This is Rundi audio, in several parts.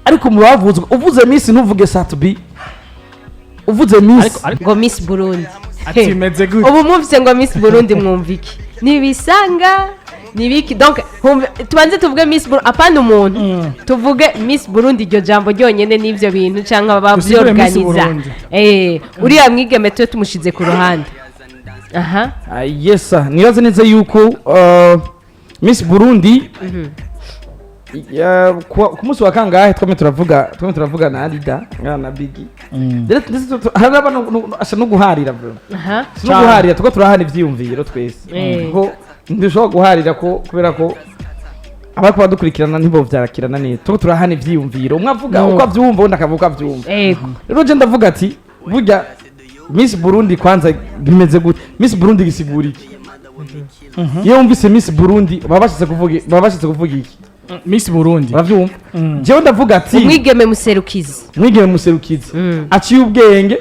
Ariko mu bavuzwe, uvuze Miss ntuvuge Sat-B, uvuze Miss Ariko Ngo Miss Burundi. Ati bimeze gute? Ubu mwumvise ngo Miss Burundi, mwumva iki? Nibisanga nibiki? Donc tubanze tuvuge Miss Burundi, apana umuntu. Tuvuge Miss Burundi, iryo jambo ryonyene n'ivyo bintu canke Dusigure Miss abavyorganiza. Burundi. Uriya mwigeme tube tumushize ku ruhande aha. Ah, yes sir. Nibaze neza yuko Miss Burundi ku munsi wa kangahe twame turavuga na Alida ngana na Biggie. Ndetse hari abantu asa no guharira, bro. Si no guharira, tuko turahana ivyiyumviro twese. Kuko ntidushobora guharira ko kubera ko abariko badukurikirana ntibo vyarakirana neza. Tuko turahana ivyiyumviro, umwe avuga uko avyumva, undi akavuga uko avyumva. Rero je ndavuga ati burya Miss Burundi kwanza bimeze gute? Miss Burundi gisigura iki? Iyo wumvise Miss Burundi baba bashatse kuvuga iki? Miss Burundi. Uravyumva? Jewe ndavuga ati Umwigeme muserukizi. Umwigeme muserukizi aciye ubwenge.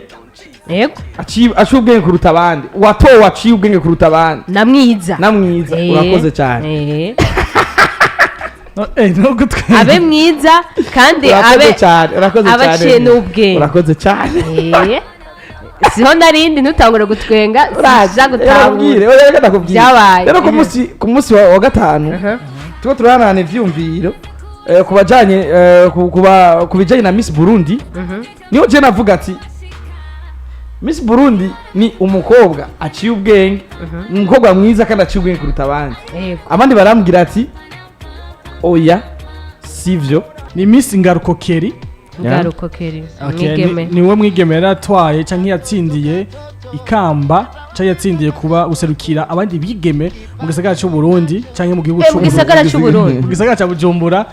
Aciye ubwenge kuruta abandi, uwatowe aciye ubwenge kuruta abandi. Na mwiza. Na mwiza. Urakoze cyane. No, no gutwenga. Abe mwiza kandi Urakoze abe cyane, urakoze abe cyane. aciye n'ubwenge. Urakoze cyane. Siho narindi, ntutangure gutwenga, sinja gutahura. Oya, reka ndakubwire. Byabaye. Rero ku munsi wa gatanu tuba turahanahana ivyumviro ku bajanye ku bijanye na Miss Burundi. Niho je navuga ati Miss Burundi ni umukobwa aciye ubwenge, umukobwa mwiza kandi aciye ubwenge kuruta abandi. Abandi barambwira ati oya, sivyo. Ni Miss Ngaruko Keri. Ngaruko Keri. Okay, umwigeme. Niwe mwigeme yari atwaye canke yatsindiye ikamba canke yatsindiye kuba guserukira abandi bigeme mu gisagara c'u Burundi canke mu gihugu Mu c'u gisagara c'u Burundi. Mu gisagara ca Bujumbura,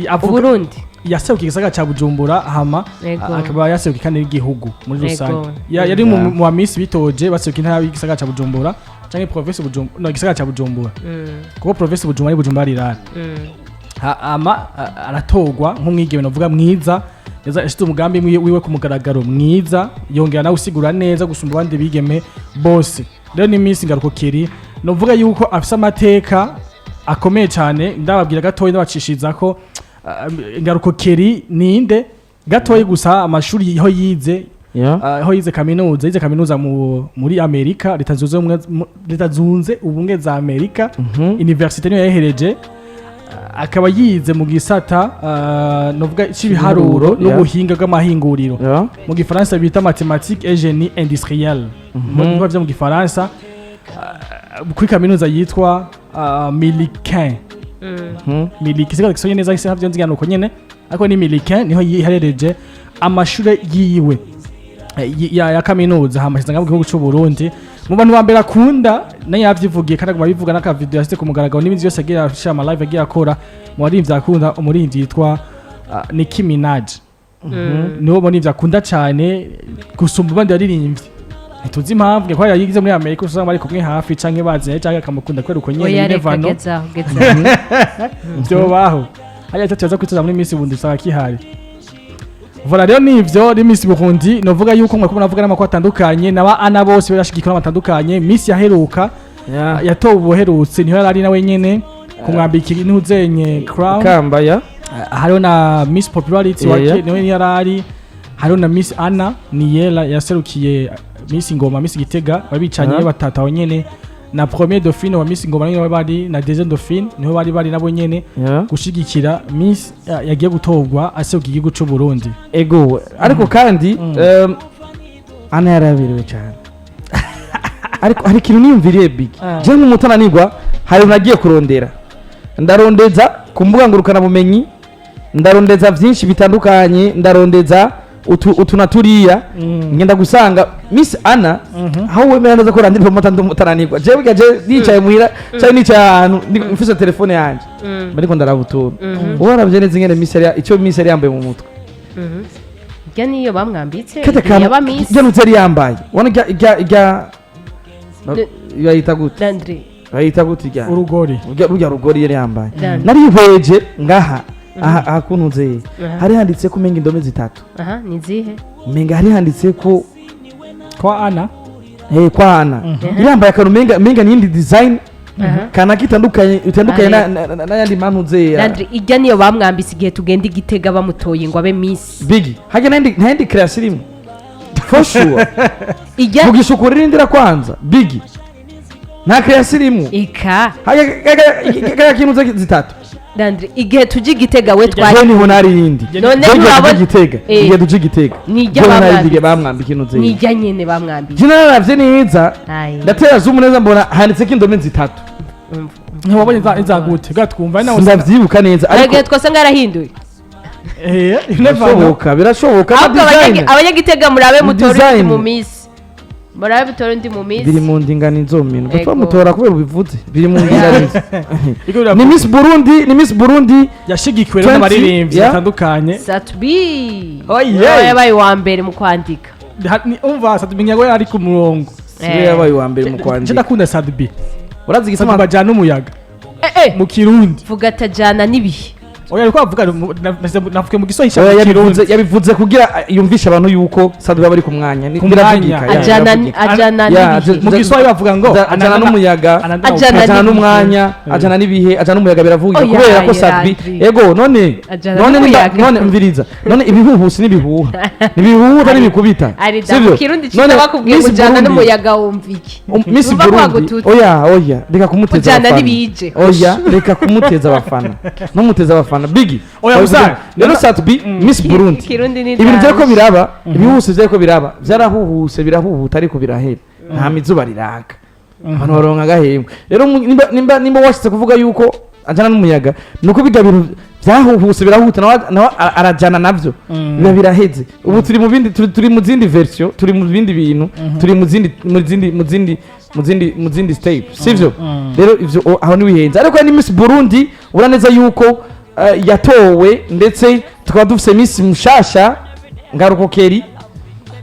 avuga Uburundi. Yaserukiye igisagara ca Bujumbura, hama akaba yaserukiye kandi n'igihugu muri rusange. Yari mu ba Miss bitoje baserukiye intara y'igisagara ca Bujumbura canke province Bujumbura, no, igisagara ca Bujumbura, kuko province Bujumbura ari Bujumbura rirara. Ama aratorwa nk'umwigeme navuga mwiza, yashize umugambi wiwe ku mugaragaro mwiza, yongera nawe usigura neza gusumba abandi bigeme bose. Rero ni Miss Ngaruko Keri, novuga yuko afise amateka akomeye cyane. Ndababwira gatoya, ndabacishiriza ko Ngaruko Keri ninde gatoya gusa, amashuri aho yize, aho yize kaminuza, yize kaminuza muri Amerika, Leta Zunze Ubumwe za Amerika. Université niyo yahereje. Akaba yize mu gisata novuga c'ibiharuro n'ubuhinga bw'amahinguriro, mu gifaransa bita mathématique et génie industriel, mu bikorwa vyo mu gifaransa, kuri kaminuza yitwa Millikin. Millikin, siko gisonye neza, isi havyo nzigana uko nyene, ariko ni Millikin niho yiherereje amashure yiwe ya kaminuza. Hama mu gihugu c'u Burundi, mu bantu ba mbere akunda, nayo yavyivugiye kandi aguma abivuga n'aka video yashyize ku mugaragaro n'ibindi byose agiye ashira, ama live agiye akora, mu baririmbyi akunda, umuririmbyi yitwa Nicki Minaj niwo muririmbyi akunda cyane gusumba abandi baririmbyi. Ntituzi impamvu, kuko yayigize muri Amerika, usanga bari kumwe hafi canke bazanye canke akamukunda kubera uko nyene. Oya, reka. Never know. Gezaho, gezaho. Vyobaho hariya cyo tuza kwitoza muri Miss Burundi, usanga kihari. Voilà, rero nivyo ni Miss Burundi. Novuga yuko mwe kubona avuga n'amakuru atandukanye naba ana bose barashigikira batandukanye. Miss yaheruka yatowe ubuherutse, niho yari ari nawe nyene kumwambika intuzenye crown. Ikamba ya Hariho na Miss Popularity wa niwe yari ari, hariho na Miss Anna Niyela yaserukiye Miss Ngoma, Miss Gitega, babicanye batatu aho nyene, na premier dauphine wa Miss Ngoma niwe bari, na deuxième dauphine niho bari nabo nyene gushigikira Miss yagiye gutorwa aserukiye igihugu c'u Burundi. Ego, ariko kandi Ana yaraberewe cyane, ariko hari ikintu niyumviriye, Big. Je nk'umutananirwa, hari nagiye kurondera, ndarondeza ku mbuga ngurukanabumenyi, ndarondeza byinshi bitandukanye, ndarondeza utu na turiya, ngenda gusanga Miss Anna aho wemera neza ko randira promota ndi umutananirwa. Jewe burya je nicaye muhira cyangwa nicaye ahantu mfise telefone yanje, ariko ndaraba utuntu, uwaravye neza ingene Miss yari, icyo Miss yari yambaye mu mutwe. Irya niyo bamwambitse kajya igihe kantu yaba Miss. Irya ntuzi yari yambaye, ubona irya bayita gute? Landry. Bayita gute irya? Urugori. Rurya rugori yari yambaye. Landry. Narihweje ngaha aha kuntuze hari handitse ko umenga indome zitatu. Aha ni izihe? Umenga hari handitse ko kwa Ana. Kwa Ana yari yambaye akantu umenga n'iyindi design. Kanaka itandukanye n'ayandi mantuze ya Landry, ijya niyo bamwambise igihe tugenda igitega bamutoye ngo abe Miss. Bigi hajya ntayindi création irimo, for sure. Ijya Vugisha ukuri, rindira kwanza, Bigi, nta création irimo. Ika. Hajya kintu zitatu. Landry, igihe tujya igitega we Je twari niho nari yindi. None Je igihe nturabona- tujya igitega, igihe tujya igitega, Ni ijya je nari bamwambitse. igihe bamwambika ino nzego. Nijya nyene bamwambitse. Je nararavye neza, Ayi. ndatera zoom neza, mbona handitseko indome zitatu. Ntiwabonye izagute bwa twumva nawe? Sindavyibuka neza, ariko Ariko twasanga yarahinduye. Eh, you never know. Birashoboka, birashoboka. Ahubwo Design. Abanyagitega murabe mutore undi Design. mu Miss, murabe mutore undi mu Miss. Biri mu ndinganizo mino. Ego. Twamutora kubera ubivuze, biri mu ndinganizo. Iko biravuga. Ni Miss Burundi, ni Miss Burundi. Yashigikiwe rero 20, n'abaririmbyi batandukanye. Sat-B. Oh, yeah. Niwe yabaye uwa mbere mu kwandika. Umva, Sat-B nyago yari ku murongo. Siwe yabaye uwa mbere mu Je kwandika. ndakunda Sat-B. Urazi Sat-B igituma? ajana umuyaga Eh, eh. mu Kirundi. Vuga atajana n'ibihe. Oya, ariko avuga navuga mu Giswahili Oya, mu yabivuze Kirundi. Yabivuze kugira yumvishe abantu yuko Sat-B aba ari ku mwanya. Ku Biravugika, mwanya. ya, Ajana biravugika. ajana Ya, n'ibihe. Mu Giswahili bavuga ngo Ajana n'umuyaga. Ajana Ajana n'ibihe. n'umwanya, ajana n'ibihe, ajana n'umuyaga, biravugika Oya, kubera ko ya, Sat-B Landry. ego none Ajana none nimba n'umuyaga. none mviriza, none ibihuhusi n'ibihuha nibihuha n'ibikubita. Ari da Sivyo? mu Kirundi None ciza bakubwiye Miss ngo ujana Burundi- n'umuyaga, wumva iki? Miss Wumva ko Burundi wagututse. Oya, oya, reka kumuteza Ujana abafana. n'ibije. Oya, reka kumuteza abafana, ntumuteze abafana, Bigi. Oya, gusa- Rero Sat-B Miss Burundi, Kirundi ni ibintu byariko danger. biraba, ibihuhuse byariko biraba, byarahuhuse, birahuhuta, ariko birahera, nta mizuba riraka, abantu baronka agahembwe. Rero nimba washitse kuvuga yuko ajana n'umuyaga, nuko bijya bintu byahuhuse birahuta, nawe arajana navyo, biba biraheze. Ubu turi mu bindi, turi mu zindi version, turi mu bindi bintu, turi mu zindi step, sivyo? Rero ivyo aho ntiwihenze. Ariko ni Miss Burundi, ubona neza yuko yatowe, ndetse tukaba dufise Miss mushasha Ngaruko Keri,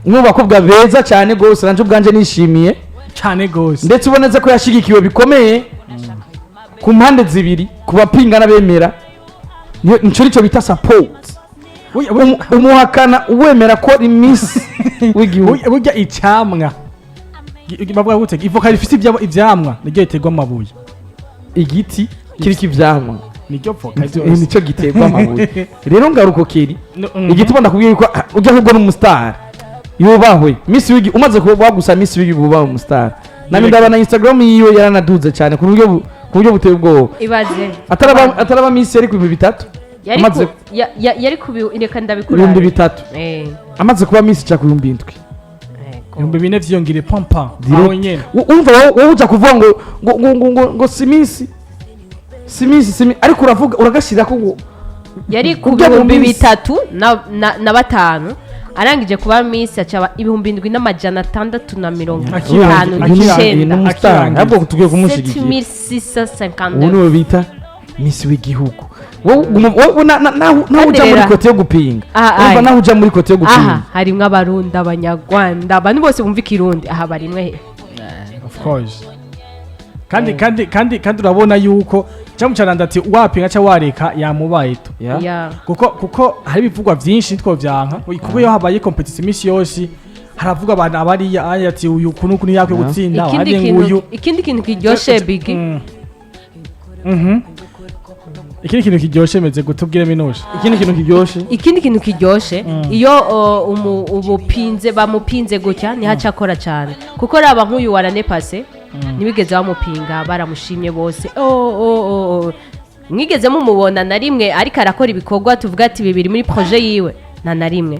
umwe mu bakobwa beza cyane rwose nanje ubwanje nishimiye. Cyane gose. Ndetse ubona neza ko yashigikiwe bikomeye ku mpande zibiri, ku bapinga n'abemera. Nico bita support. Umuhakana uwemera ko ari Miss w'igihugu. Burya icamwa bavuga gute, ivoka rifise ivyamwa niryo riterwa amabuye. Igiti kiriko ivyamwa Niryo voka ryose. Nicyo giterwa amabuye. Rero Ngaruko Keri, No, igituma ndakubwiye yuko ujya ahubwo n'umustar yubahwe, Miss w'igi umaze kuba gusa Miss w'igi uba umustar. Nami ndabona Instagram yiwe yaranaduze cyane ku buryo buteye ubwoba. Ibaze. Ataraba Miss yari ku 3000. Yari Amaze ku yari ku reka ndabikura. 3000. Amaze kuba Miss ca ku 7000. Yego. 4000 vyiyongere pampa Direct. aho nyene. Urumva wowe uja kuvuga ngo si Miss, si Miss, si Miss, ariko uravuga uragashira ko ngo Yari ku Ujya mu bihumbi Miss. bitatu na batanu, arangije kuba Miss acaba 7659. Ni n'umustar. Akirangiza. Ahubwo tugiye kumushyigikira. 7659. Ubu niwe bita Miss w'igihugu. Wowe naho uja muri Rero- côté yo gupinga, Ah, urumva, ah. naho uja muri côté yo Aha gupinga. harimwo Abarundi, Abanyarwanda, abantu bose bumva Ikirundi aha barimwe he. Of course, kandi urabona yuko cyangwa cyane ati wapinga cyangwa wareka yamubaye to. Yeah. Kuko hari ibivugwa byinshi ntitwovyanka, kuko iyo habaye competition iminsi yose haravuga abantu abariya aya ati uyu kunu kunu yakwiye gutsinda, Ikindi abandi kintu, nguyu. ikindi kintu kiryoshe, Bigi. Ikindi kintu kiryoshe meze gutubwire minushe. Ikindi kintu kiryoshe. Ikindi kintu kiryoshe, iyo umupinze bamupinze gutya niho aca akora cyane, kuko raba nk'uyu wa l'année passée ntibigeze bamupinga, baramushimye bose. Oh. Mwigeze mumubona na rimwe ariko arakora ibikorwa tuvuga ati bibiri muri projet yiwe? Nta na rimwe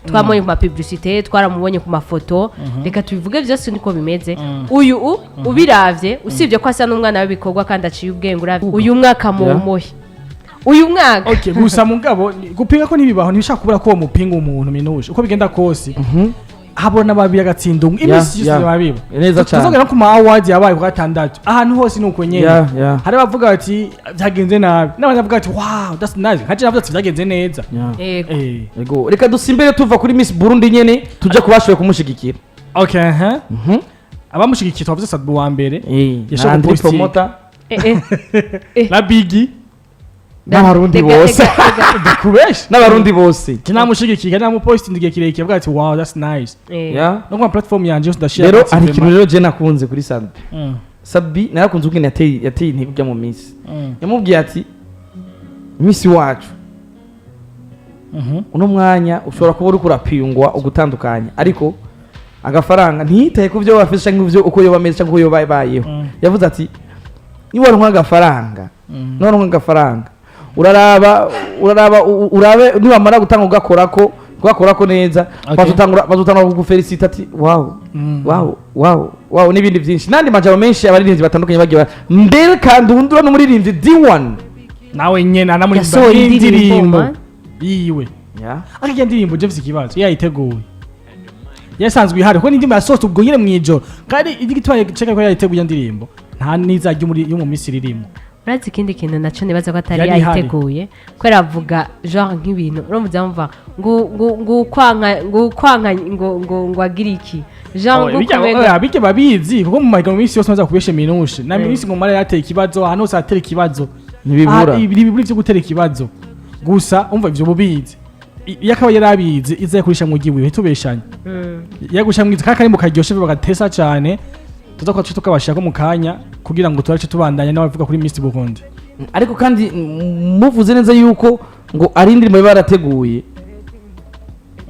twamubonye ku ma publicité, twaramubonye ku mafoto. Reka tubivuge byose niko bimeze. Uyu ubiravye, usibye ko asa n'umwana w'ibikorwa kandi aciye ubwenge, uravye uyu mwaka mumuhe uyu mwaka. Okay, gusa mugabo gupinga ko ntibibaho, ntibishaka kubura ko uwo mupinga umuntu minushe uko bigenda kose habona babiri agatsinda umwe iminsi yose, biba biba. Neza cyane. Tuzogera no ku ma awards yabaye ku gatandatu, ahantu hose ni uko nyene. Hari abavuga bati byagenze nabi n'abandi bavuga bati wow, that's nice, nkaje navuze ati byagenze neza. Yego. Ego, reka dusimbere tuva kuri Miss Burundi nyene tuje kubashoboye kumushigikira. Okay, huh? Abamushigikiye twavuze Sat-B wa mbere. Yashobora Andri gupostinga. Promoter. Na Biggie. N'Abarundi bose. Kubesha. N'Abarundi bose. Kinamushigikiye kandi namupostinze igihe kirekire avuga ati wow, that's nice. No ku ma platform yanje yose ndashira. Rero hari ikintu rero je nakunze kuri Sat-B. Sat-B narakunze ukungene yateye intego ujya mu Miss. Yamubwiye ati: "Miss wacu, uno mwanya ushobora kuba uriko urapingwa ugutandukanya, ariko agafaranga." Ntiyitaye ku byo bafise canke ivyo uko yoba ameze canke uko yoba yabayeho. Yavuze ati: "Niba waronka agafaranga, niwaronka agafaranga, uraraba urabe niwamara gutanga ugakorako neza, bazotangura kugufelicita ati: 'Wow, wow, wow, wow,' n'ibindi byinshi, n'andi majambo menshi abaririmbyi batandukanye bagiye mbere. Kandi undura n'umuririmbyi D1 Nawe nyene anamuririmba Yasohoye indirimbo, n'indirimbo man. yiwe. Yeah. Ariko iyo ndirimbo je mfise ikibazo, yayiteguye, yasanzwe ihari, kuko n'indirimbo yasohotse ubwo nyene mw'ijoro, kandi igituma ceka ko yayiteguye iyo ndirimbo, nta n'iza yo mu Misiri irimo. Urazi ikindi kintu nacyo nibaza ko atari Yari ihari. yayiteguye, kubera avuga genre nk'ibintu urumva mva ngo ukwanka ngo agire iki genre ngo kumenga. Oya, bijya babizi, kuko mu mahiganwa minsi yose maze kubesha minushe na minsi ngo mara yateye ikibazo, ahantu hose hatera ikibazo. Ntibibura. Ah, ntibibura ivyo gutera ikibazo gusa. Umva, ivyo bubizi, iyo akaba yarabizi iza yakoresha mu giwiwe, ntitubeshanye. Yagusha mwiza kandi mu karyoshe bagatesa cyane, tuza kwa tukabashaka mu kanya kugira ngo turace tubandanya n'abavuga kuri Miss Burundi. Ariko kandi muvuze neza yuko ngo ari indirimbo baba barateguye,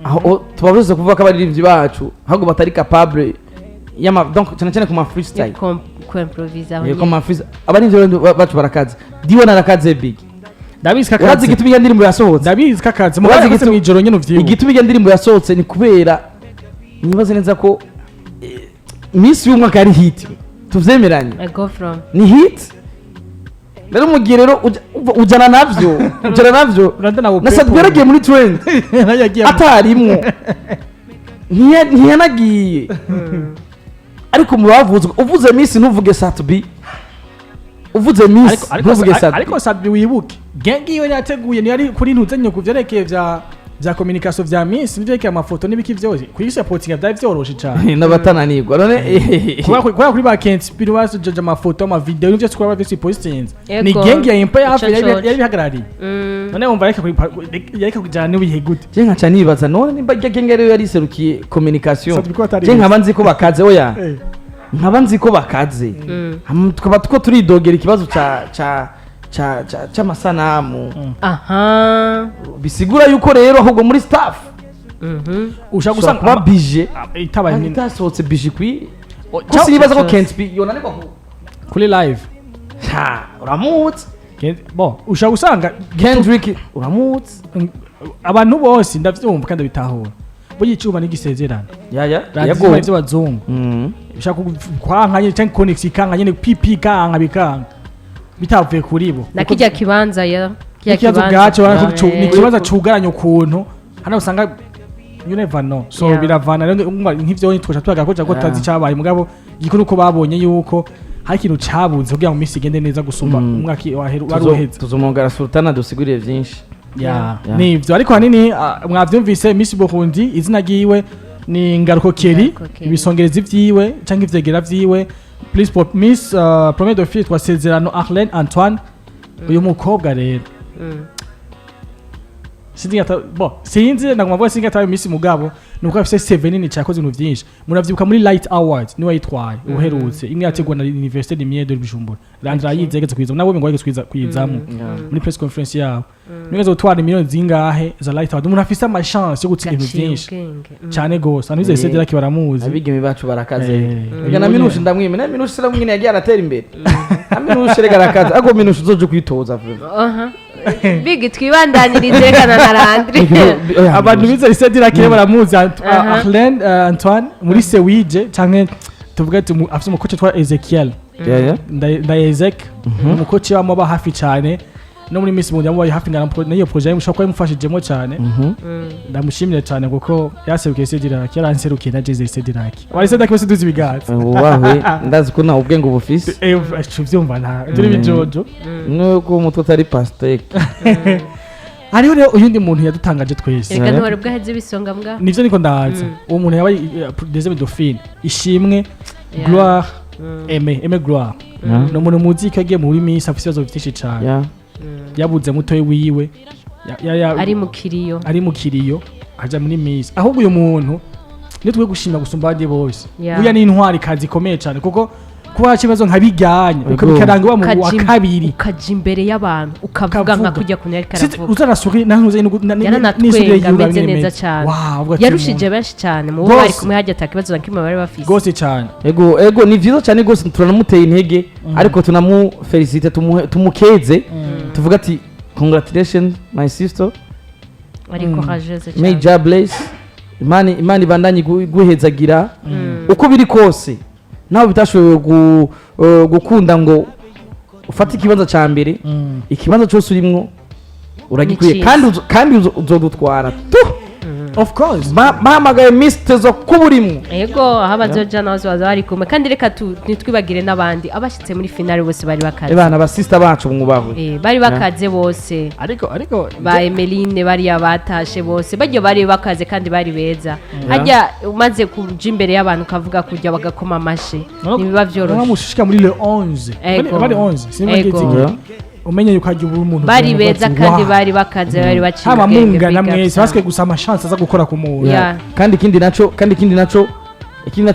aho tuba tuzi kuvuga ko abaririmbyi bacu ahubwo batari capable y'ama, donc cyane cyane ku ma freestyle. Kuimprovisa aho Yego, nyene. Ma freestyle, abaririmbyi bacu barakaze. D1 arakaze, big. Ndabizi Urazi kakaze. igituma iyo ndirimbo yasohotse? Ndabizi kakaze. Urazi Mugabo igituma- mu ijoro nyene uvyibuka. Igituma iyo ndirimbo yasohotse ni kubera nibaze neza ko Miss y'umwaka yari hit, tuvyemeranye. I go from Ni hit rero, mu gihe rero ujana navyo Uranda na na Sat-B yaragiye muri trend yagiye atarimwo. Ntiyanagiye, ariko mu bavuzwe, uvuze Miss ntuvuge Sat-B, uvuze Miss ariko ntuvuge Sat-B. Ariko Sat-B, wibuke gang iyo yateguye niyo ari kuri ntuzanye ku vyerekeye vya communication vya Miss, n'ivyerekeye amafoto n'ibiki vyose, kuri supporting vyari vyoroshe cane. N'abatananirwa none. Kubera kuri ba Kenshi biri basojeje amafoto, ama video n'ivyo twaba vyose postings, ni Ego. gang ya Empire hafi Ico yari coco. yari bihagarariye. None wumva yareka kujana n'ibihe gute? Je nkaca nibaza none nimba irya gang rero yariserukiye communication, Sat-B ko atari je nkaba nzi ko bakaze, oya, nkaba nzi ko bakaze. Hama tukaba two turidogera ikibazo ca ca ca ca c'amasanamu. Bisigura yuko rero ahubwo muri staff Ushaka ushobora gusanga kuba bije itabaye nini. Itasohotse bije ikwiye, Oh, ko sinibaza ko Cyose. Kenshi B yonanirwa ku kuri live. Ha, uramutse. Bon, ushaka gusanga Kendrick uramutse. Abantu bose ndavyumva kandi bitahura, burya icuma n'igisezerano. Ya. Radiyo Yego. vy'abazungu ushaka kwanka nyene canke connexion ikanka nyene, pipi ikanka, bikanka bitavuye kuri bo. Na kijya kibanza ya kijya. Ikibazo ubwaco urabona ko ni ikibanza cugaranye ukuntu hano usanga, you never know, so biravana rero. Umva, nk'ivyo twasha tubaga ko ko tutazi icabaye, mugabo igikuru uko babonye yuko hari ikintu cabuze kugira ngo imisi igende neza gusumba umwaka wari uheze. Tuzomongara Sultana dusigurire vyinshi. Ya, Yeah. nivyo, ariko hanini mwavyumvise, Miss Burundi izina ryiwe ni Ngaruko Kelly. Ngaruko Kelly. Ibisongerezi vyiwe canke ivyegera vyiwe, please pop Miss Premier Dauphine twasezerano Arlene Antoine. Uyu mukobwa rero sinzi bon, sinzi, ndagomba kuvuga sinzi atabaye Miss, mugabo nuko afise CV nini cyakoze ibintu vyinshi. Muravyibuka muri Light Awards niwe yitwaye uherutse, imwe yategwa na Université Lumière de Bujumbura. Landra yizegeze kwizamo, nabo ngo bageze kwiza kwizamo muri press conference yabo, nigeze gutwara miliyoni zingahe za Light Award. Umuntu afise ama chance yo gutsinda ibintu Gaciye vyinshi ubwenge. Cyane gose anize Cedric baramuzi. Abigeme bacu barakaze. Reka na uyu Minushe ndamwime, na Minushe siramwine yagiye aratera imbere. Na Minushe reka arakaze, ariko Minushe uzoje kwitoza vuba. Aha. Big, twibandanirize reka na Landry. Oya, Abantu Minushe. bize Cedric baramuzi. Arlene Antoine muri Sewije, canke tuvuge ati afise umukoci twa Ezekiel. Ya. Ndayezek, umukoci wamaba hafi cyane no muri Miss Burundi yamubaye hafi ngana n'iyo projet mushobora kuba yamufashijemo cyane. Ndamushimire cyane kuko yaserukiye Cedric, yaranserukiye na Jeze Cedric, abari Cedric bose duzi ibiganza. Wubahwe, ndazi ko nta ubwenge ubufise. Uvyumva, nta turi bijojo. Nuko umutwe utari pastèque. Hariho rero uyundi muntu yadutangaje twese. Reka ntiwari bwaheze ibisonga mbwa. Nivyo, niko ndaza. Uwo muntu yabaye deuxième dauphine, Ishimwe Gloire Aimé, Aimé Gloire, ni umuntu muzi ko yagiye muri Miss afise ibibazo vyinshi cane. Yabuze mutoyi wiwe Ari mu kiriyo. Ari mu kiriyo aja muri Miss. Ahubwo uyu muntu niyo twe gushima gusumba abandi bose. Burya ni intwari kazi ikomeye cyane kuko Kuba ikibazo nka bijyanye ukabikaranga wa mu wa kabiri. Ukaja imbere y'abantu, ukavuga nka Ukavuga. kujya kuntu yariko Sinzi, aravuga. uzana sourire nantuze. Yaranatwenga ameze neza cyane. Wow, yarushije benshi cyane mu bo Rwose. bari kumwe hajya, ata kibazo na kimwe bari bafise. Rwose cyane. Ego, ni vyiza cyane rwose, turanamuteye intege, ariko tunamufelicite, tumukeze, tuvuga ati: "Congratulations, my sister." Ari courageuse May cyane. Jah bless. Imana ibandanye iguhezagira uko biri kose, nawe bitashoboye gukunda ngo ufate ikibanza cya mbere, ikibanza cyose urimwo uragikwiye. Ni cyiza. Kandi uzodutwara tu. Of course. Bahamagaye Miss Tezo kuba urimwo. Ego, aho abazoja naho baza bari kumwe. Kandi reka ntitwibagire n'abandi abashyitse muri finale, bose bari bakaze. Ebana, abasista bacu mwubahwe. Bari bakaze bose. Ariko Ba Emeline bariya batashe bose baryo bari bakaze kandi bari beza. Hajya umaze kuja imbere y'abantu ukavuga kujya bagakoma amashi, ntibiba vyoroshe. Mushika muri le 11. Ego. Bari 11, sinzi Ego. ngiye umenye yuko hajya uba umuntu Bari uvuga beza ati, kandi "Wow." bari bakaze, bari baciye Haba ubwenge, mungana big up mwese sana. basike gusa amachance aza gukora ku muntu. Kandi ikindi naco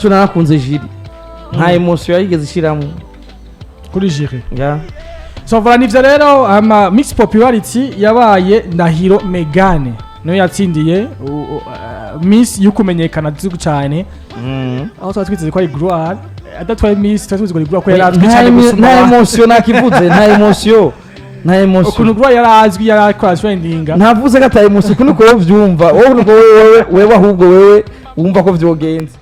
narakunze jury, nta émotion yayigeze ishiramo. Kuri jury. So voilà, nivyo rero. Ama Miss Popularity yabaye Ndahiro Megane, niyo yatsindiye Miss y'ukumenyekana cyane, aho twari twiteze ko ari Gloire adatwaye Miss, twari tuzi ko ari Gloire ko yari azwi Nta cyane gusumba nta abandi. émotion, nakivuze, nta émotion, nta émotion. Ukuntu Gloire yari azwi, yari akora trendinga. Ntavuze ko ata émotion, ukuntu uko wowe uvyumva, wowe nuko wewe ahubwo wewe wumva ko vyogenze.